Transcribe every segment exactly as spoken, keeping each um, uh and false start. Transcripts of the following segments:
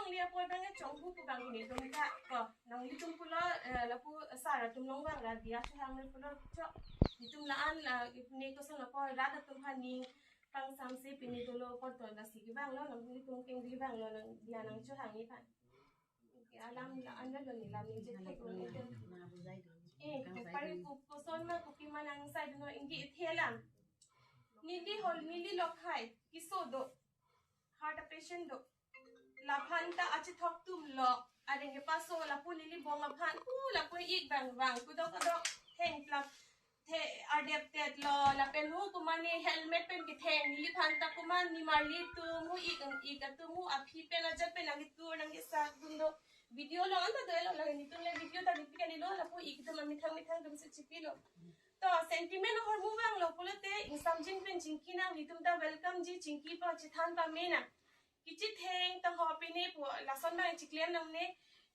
Nangli apor bang chonghu pu bang nelitum ta ko. Nanglitum pulo, eh, lapu sar atum along bang ra diya chehang le pulo cho. Nelitum la-an la ipne koson apor rat atum aphan ning pangsamse pine dolo apor to lasi kevanglo, nanglitum kengri vanglo, nang diya nangchohang ni aphan. Alam la-an lo ni lam ni je thek lo ni. Eh, pari pu koson ma kopi ma nang sai do no, inggi ithe alam. Neli hol, neli lokhai keso do. Heart patient do. Laphan ta achethok atum lo. Adeng kepaso lapu neli bong aphan. Uh, lapu ik bang bang. Kudok kudok. Theng plap. The adep tet lo. Lapen hu kumani helmet pen ketheng. Neliphan ta kuman ni marli atum. Hu ik, ik atum hu aphi pen ajat pen nangketur nangkesak dun do. Video lo anta do lo, la nelitum le video ta dipi kali lo, lapu ik atum amethang methang atum si chipilo. To sentiment ahormu vanglo pulote ingsamjin pen chingki nang, nelitum ta welcome ji, chingki pa chethan pame nang. Kachetheng ta ho pine pu lason bang chiklem nangne.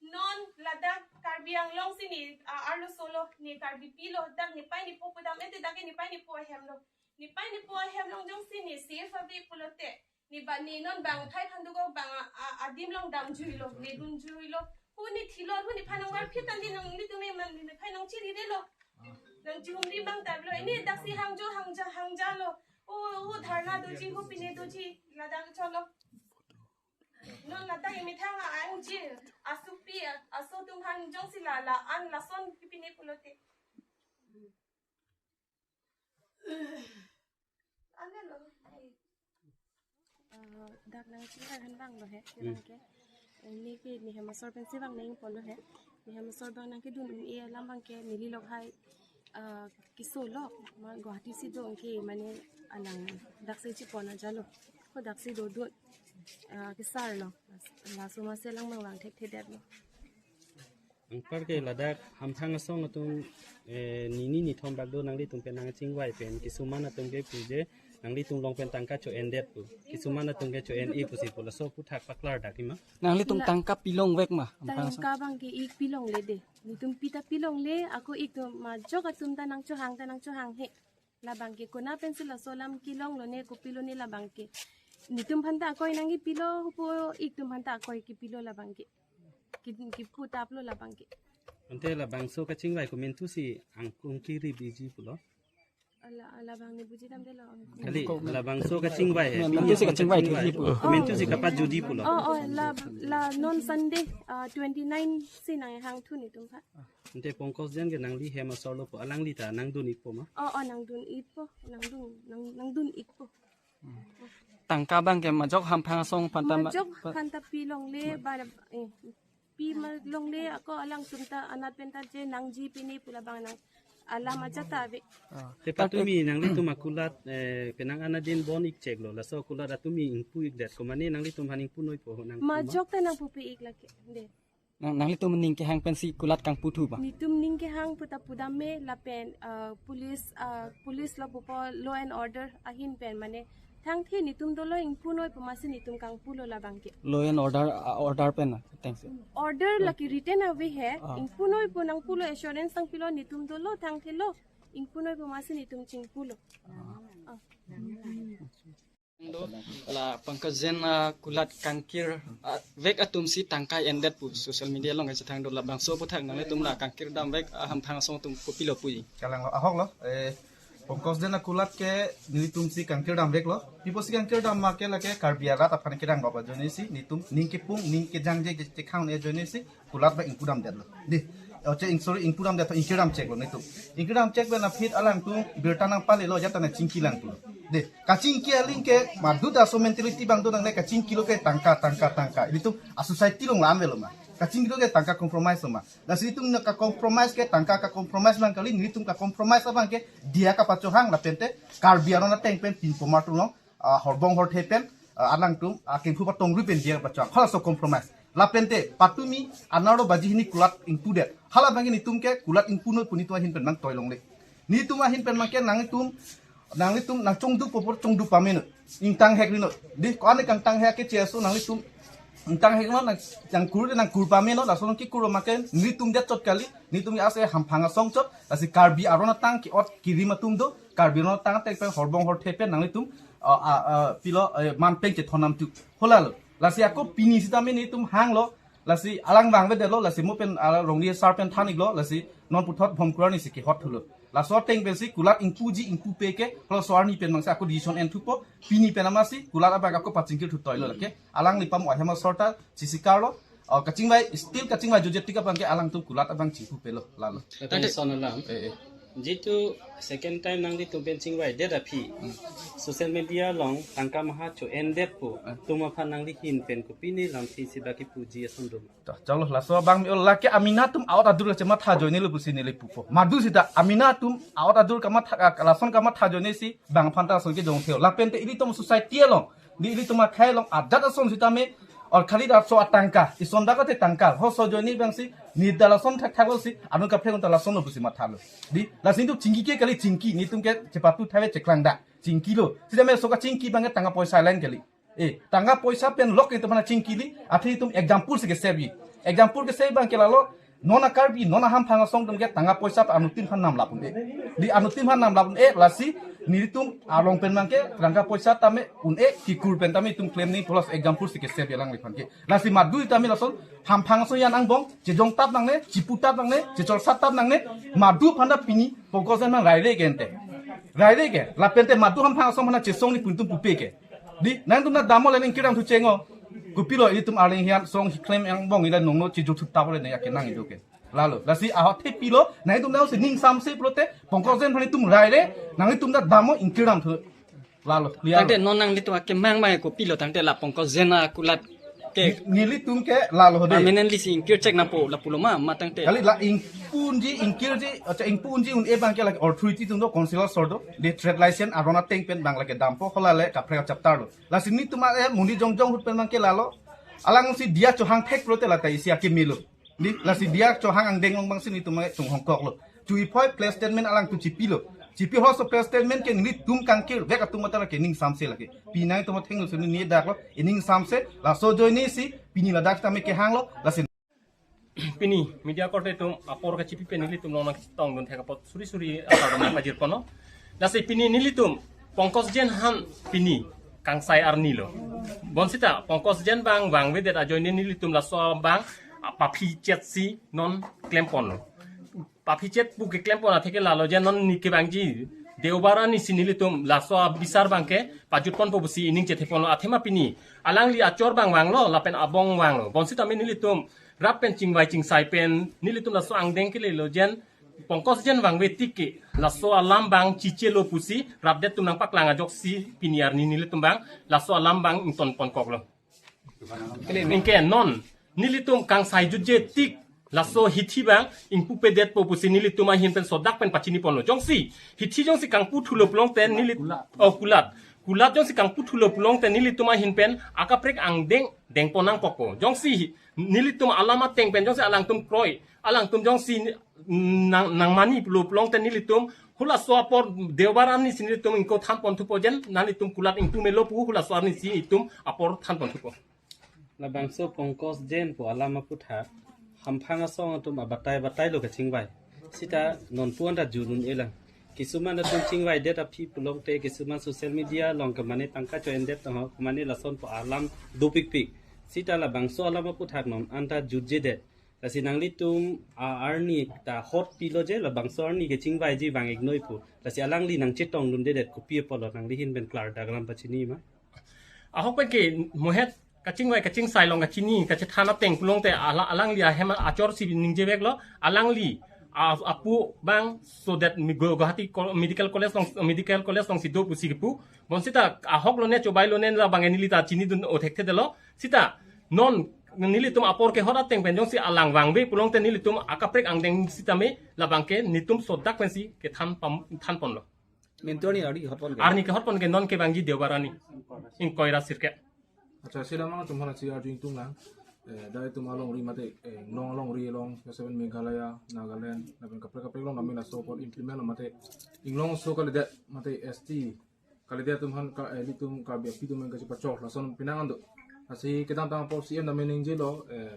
Non ladak Karbi Anglong si ne, a, arloso lo, ne Karbipi lo, dak nepei nepo pudam ente, dak nepei nepo ahem lo. Nepei nepo ahem along jongsi ne safe ave pulote, ne ba ne non bang thai phan dokok bang a, a, adim along damjui lo, ne dunjui lo. Hu ne thilo, hu nephan nangvarphit tangte nanglitum eman nephan nangchiri de lo. Nangchihumri bang tar lo. Ini daksi hangjo hangja hangja lo. O, o dharna doji, hu pine doji, ladak cholo. Non ladak emethang a-angji, asupi, aso atum aphan jongsi la, la-an lason kepine pulote. Ane lo. Eh, dak nangchingvai aphan vanglo he, Hmm. bang ke. Ini ke ne hem asor pensi vang nangpo lo he. Ne hem asor bang nangkedun un-e alam bang ke neli lokhai, eh, keso lo, ma Guwahati si do ke mane alang daksi chepon ajat lo. Ko daksi dodun, eh, kesar lo. Laso masi alang bang vang thekthedet lo. Anpar ke ladak hamphang asong atum, eh, nini nithom bak do, nanglitum pen nangchingvai pen kisuman atum ke pu je nanglitum along pen tangka cho-endet pu. Kisuman atum ke cho-en-e pusi pu, laso aphuthak paklar dak ima. Nanglitum La- tangka pilongvek ma, hamphang asong? Tangka bang ke ik pilongle de. Nelitum pi ta pilongle, ako ik atum majok atum ta nangchohang ta nangchohang he. Labang ke konat pensi laso alam kelong lo ne, kopilo ne labang ke. Nelitum aphan ta akoi nangkepilo pu, ik atum aphan ta akoi kepilo labang ke. Ki, kipu tap lo labang ke. Ante labangso kachingvai komantu si angkung kiri biji pulo. Ala, ala bang ne buji damde lo. Kali, labangso kachingvai he. Komantu si kachingvai thuji pu. Komantu si kapat judi pulo. Oh, oh, la, la non Sunday, ah, twenty-nine si nanghangthu nelitum aphan. Ante Pankaj Jain ke nangli hem asor lo pu, alangli ta nangdun ikpo ma? Oh, oh, nangdun ikpo, nangdun, nang, nangdun ikpo. Tangka bang ke majok hamphang asong aphan ta ma-, Majok pa- aphan ta pilongle, ba, eh, pi ma longle, ako alangtum ta anat pen ta je nangji pine pu labang nang alam ajat ta ave. Ah. Te patumi nanglitum akulat, eh, penang anat din bon ik chek lo, laso akulat atumi ingpu ikdet ko mane nanglitum aphan ingpu noipo nang? Majok ta nangpupe ik lake. De. Nang, nanglitum ning kehang pensi kulat kangputhu ba? Nelitum ning kehang pu ta pudam me lapen, ah, police, ah, police lo pupo law and order ahin pen mane thangthe nelitum dolo ingpu noi pu masi nelitum kangpulo labang ke. Law and order, ah, order pen na? Thanks. Order lake written ave he, Ah. ingpu noi pu nangpulo, assurance nangpilo, nelitum dolo thangthe lo, ingpu noi pu masi nelitum chingpulo. Ah. Do, la Pankaj Jain akulat kangkir, ah, vek atum si tangka endet pu social media along kachethang do, labangso aphuthak nanglitum la kangkir damvek, ah, hamphang asong atum kopilo puji? Kalang lo, ahok lo, eh, Pankaj Jain akulat ke nelitum si kangkir damvek lo. Pi apotsi kangkir dam ma ke lake Karbi arat aphan kedang baba ajoine si nelitum ning kepung, ning kejangje, je chekhang ajoine si kulat ba ingpu damdet lo. Dei. O che ing, sorry, ingpu damdet, ingkir dam chek lo nelitum. Ingkir dam chek pen aphi alangtum birta nangpale lo, jata nangchingki lang pulo. Dei. Kachingki aling ke madu ta laso mentality bang do nangne, kachingki lo ke tangka, tangka, tangka. Nelitum a-society along la-an avelo ma. Kachingki lo ke tangka compromise lo ma. Lasi nelitum nangka-compromise ke, tangka ka-compromise lang kali, nelitum ka-compromise abang ke diya kapachohang lapen te Karbi aron ateng pen pin pomar tulong, ah, horbong horthe pen, ah, alangtum, ah, kengphu patong ri pen diya pachohang. Halaso compromise. Lapen te patumi anerlo baji hini kulat ingpudet. Hala bang ke nelitum ke kulat ingpu noi pu nelitum ahin pen nangtoi longle. Nelitum ahin pen bang ke nanglitum, nanglitum nangchongdu popor chongdu pame noi. Ingtang hek ri noi. Dei, ko-an kangtang hek ke cheso nanglitum ingtang hek noi, nang, nangkur nangkur pame noi, laso nangkikur ma ke nelitum det chot kali, nelitum ya ase hamphang asong chot, lasi Karbi aron atang ke-ot kerim atum do, Karbi aron atang ateng pen horbong horthe pen nanglitum, ah, ah, ah, pilo, eh, man pen chethon nam tu. Hala lo. Lasi ako pini sitame nelitum hanglo, lasi alang vangvedetlo, lasi mo pen, ah, Rongri sar pen than-iklo, lasi non puthot Bhomkuru arni si kehot thulo. Laso ateng pensi kulat ingpuji ingpupe ke, halaso arni pen mangsi ako decision en thupo, pini pen amatsi kulat abang ako pachingkir thutoilo lake. Alangli pamo ahem asor ta chisikarlo, oh, kachingvai, still kachingvai jutje tik abang ke alangtum kulat abang chingpupelo, lalo. Tangte Tangte son alam. Eh, eh. Jitu second time nanglitum pen chingvaidet aphi. Hmm. Social media along tangka maha cho-endetpo. Hmm. Atum aphan nangli ahin pen kopine lamthe si baki puji ason doma. Ta, chalo, laso abang mi lake amena atum aot adur kachematha ajoinelo pusi neli pupo. Madu sita amena atum aot adur kamatha, ah, lason kamatha ajoine si bang aphan ta ason kejong theo. Lapente ilitum society along, di ilitum akhei along adat ason sitame, or khali laso atangka, ison dak ate tangka, halaso ajoine abang si, neli ta lason thakthak si, anut kaprek un ta lasonlo pusi mathalo. Di, lasi nelitum chingki ke kali chingki, nelitum ke chepatu thave cheklang dak, chingkilo. Sitame laso kachingki abang ke tangka poisa line kali. Eh, tangka poisa pen lok nelitum aphan chingkili, athe nelitum example si kesebi. Example kesebi abang ke lalo, non a-Karbi, non ahamphang asong atum ke tangka poisa pen anuttin aphan namlap un-e. Di anuttin aphan namlap un-e, lasi nelitum along pen abang ke tangka poisa tame un-e, kikur pen tame nelitum klem nangji pu laso example si kesebi alangliphan ke. Lasi madu tame lason hamphang asong an angbong, chejongtap nangne, chiputap nangne, checholsatap nangne, madu aphan ta pini, Pankaj Jain abang raire ke ante. Raire ke, lapente madu hamphang asong aphan ta chesong ni pu nelitum pupe ke. Di, nangtum ta damlo le ingkir damthu chenglo. Kopilo ilitum arleng hian song hiklem angbong ila nongno chejuthu tap le ne ake nang ido ke. Lalo, lasi ahot the pilo, nangtum nang si ning samse pulote, Pankaj Jain aphan nelitum raire, nangtum ta damlo ingkir damthu. Lalo, clear Tangte lo. Non nanglitum akemang mai kopilo tangte la Pankaj Jain akulat ke Nelitum ke lalo hode. Permanently si ingkir chek nangpo lapulo ma, ma tangte. Kali la ingpunji, ingkirji, acha ingpunji un-e abang ke lake authority atum do, council asor do, di trade license aron ateng pen abang lake dampo, hala le kaprek chapter lo. Lasi nelitum a, eh, monit jongjong ahut pen abang ke lalo. Alangsi diya chohang thek pulote lata isi akemelo. Di, lasi diya chohang angdeng along abang si nelitum a chonghongkoklo. Chuiphoi press statement alangtum chipilo. Chipi halaso press statement ke nelitum kangkir vek atum matara ke ning samse lake. Pini nangtum athengno si neli daklo, ining samse, laso ajoine si, pini ladak tame kehanglo, lasi pini media korte atum apor kachipi pen nelitum long nangchetongdun thek apot suri suri asar dam pajir ponlo. Lasi pini nelitum Pankaj Jain aphan pini kangsai arni lo. Bonsita Pankaj Jain abang vangvedet ajoine nelitum laso abang, ah, paphichet si non klem ponlo. Paphichet pu keklem pon atheke lalo je non neke abangji Deobar arni si nelitum laso abisar abang ke pajut ponpo pusi ining chethe ponlo athema pini alangli achor abang vanglo lapen abong vanglo. Bonsitame nelitum rap pen chingvai chingsai pen nelitum laso angdeng kelelo jen Pankaj Jain vangve tik ke laso alam abang chichelo pusi rapdet atum nangpaklang ajoksi pini arni nelitum abang laso alam abang ington ponkoklo. Anke non nelitum kangsai jutje tik laso hithi abang ingpupedetpo pusi nelitum ahin pen sodak pen pachini ponlo. Jongsi hithi jongsi kangpu thulo pulote neli, oh, kulat. Kulat jongsi kangpu thulo pulote nelitum ahin pen akaprek angdeng deng pon nangkokpo. Jongsi hi-, nelitum alam ateng pen jongsi alangtum kroi, alangtum jongsi nang, nangmani pulo pulote nelitum halaso apor Deobar arni si nelitum ingko than pon thupo jen, nanglitum kulat ingpu melo pu halaso arni si itum apor than pon thupo. Labangso Pankaj Jain pu alam aputhak hamphang asong atum abatai batai lo kachingvai. Sita non puan ta jurun elang. Kisuman atum chingvaidet aphi pulote kisuman social media along ke mane tangka cho-endet tong ho, mane lason pu alam dopikpik. Sita labangso alam aputhak non anta jutjedet. Lasi nanglitum a arni ta hot pilo je labangso arni kechingvaiji vang-iknoi pu. Lasi alangli nangchetongdundedet kopi apotlo nangli ahin pen klardak lam pachini ma? Ahok pen ke mohet kachingvai kachingsai along kachini kachethan ateng pulote ala-, alangli ahem achor si ningjeveklo, alangli a-, apu abang so that mi-, Gu-, Guwahati Col-, Medical College along, Medical College alongsi do pusi kepu. Bonsita ahok lone chobai lone labang neli ta chinidun o thekthedetlo. Sita non nelitum apor kehot ateng pen jongsi alang vangve pulote nelitum akaprek angdeng sitame labang ke netum sodak pensi kethan pam-, than ponlo. Mentor ni arni kehot pon ke? Arni kehot pon ke non ke abangji Deobar arni. Ingkoi ra sirkep. Acha, sila mang atum hana si arju ingtung lang. Eh, dai atum alongri mate, eh, inglong alongri along, ya seven Meghalaya, Nagaland, lapen kaprek kaprek along kami laso apor implement lo mate. Inglong aso kalidet mate S T kalidet atum aphan ka, eh, ilitum Karbi api atum aphan kachepachor lason pinang an do. Lasi kedamtang apor C M dam ningjelo, eh,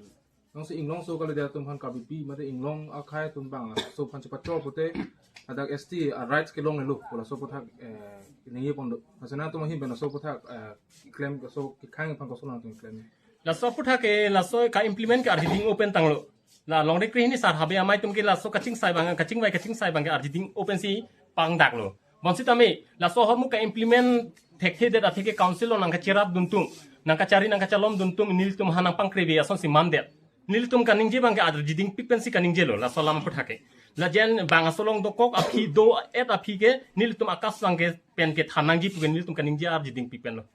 jongsi inglong aso kalidet atum aphan Karbipi mate inglong akhei atum abang laso aphan chepachor pulote ladak S T a rights kelonglelo pu laso aputhak, eh, ningje pon do. Lasi nangtum ahin pen laso aputhak, eh, klem laso kekhang aphan koson nangtum klem? Laso aphuthak ke laso ka-implement ke arjiding open tanglo. La longri krehini sar habe amei atum ke laso kachingsai abang, kachingvai kachingsai abang ke arjiding open si pangdaklo. Bonsitame laso ahormu ka-implement thekthedet athe ke council along nangkacherapdun atum, nangkachari nangkachalomdun atum nelitum ha nangpangkrevi asonsi mandet. Nelitum kaningje abang ke arjidingpik pensi kaningjelo laso alam aphuthak ke. Lajen bang aso along dokok aphi do-et aphi ke nelitum akaso abang ke pen kethan nangji pu ke nelitum kaningje arjidingpik penlo.